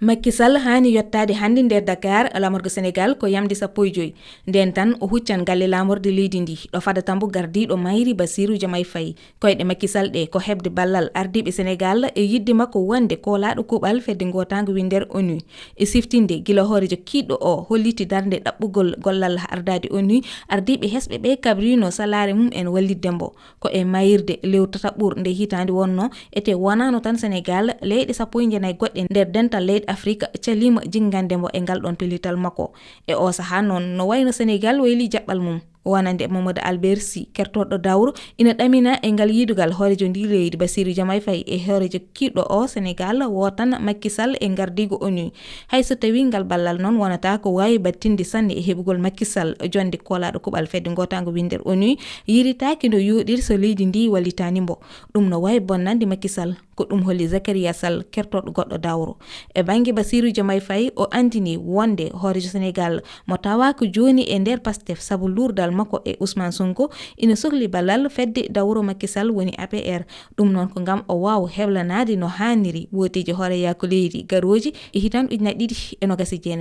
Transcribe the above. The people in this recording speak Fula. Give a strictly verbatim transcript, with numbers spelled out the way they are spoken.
Macky Sall haani yottaade hannde nder Dakar, laamorgo Senegal, ko yamde sappo e joy. Ndeen tan o huccan galle laamorde leydi ndi, ɗo fadata mbo gardiiɗo mayri Bassirou Diomaye Faye. Koyɗe Macky Sall ɗe ko heɓde ballal ardiiɓe Senegal e yiɗde makko wonde koolaaɗo kuuɓal fedde ngootaango winndere onu. E siftinde, gila hooreejo kiiɗɗo o holliti darnde ɗaɓɓugol gollal ardaade onu, ardiiɓe hesɓe ɓe kabrino salaare mum en wallitde mbo. Ko e mayirde lewru tataɓuru nde hitaande wonnoo, ete wonaano tan Senegal, leyɗe sappo e jeenayi goɗɗe nder dental leyɗe Afrik caliima jinngande mbo e ngal ɗoon pellital makko. E oo sahaa noon, no wayno Senegal wayli jaɓɓal mum. Wonande Mamadou Albert Sy, kertorɗo dawro, ina ɗamina e ngal yiidugal hooreejo ndi leydi Bassirou Diomaye Faye e hooreejo kiiɗɗo o Senegal, wootan Macky Sall e ngardiigu onu. Hay so tawii ngal ballal noon wonata ko waawi battinde sanne e heɓugol Macky Sall jonde koolaaɗo kuuɓal fedde ngootaango winndere onu, yiritaaki no yooɗiri so leydi ndi wallitaani mbo. Ɗum no waawi bonnande Macky Sall. Ko ɗum holli Zakaria Sall, kertorɗo goɗɗo dawro. E bannge Bassirou Diomaye Faye, o anndini wonde hooreejo Senegal mo tawaaka jooni e nder Pastef sabu luurdal makko e Ousmane Sonko ina sokli ballal fedde dawro Macky Sall woni A P R. Ɗum noon ko ngam o waawa heblanaade no haaniri wooteeji hooreyaaku leydi garooji e hitaande ujunnaji ɗiɗi e noogas e jeenayi.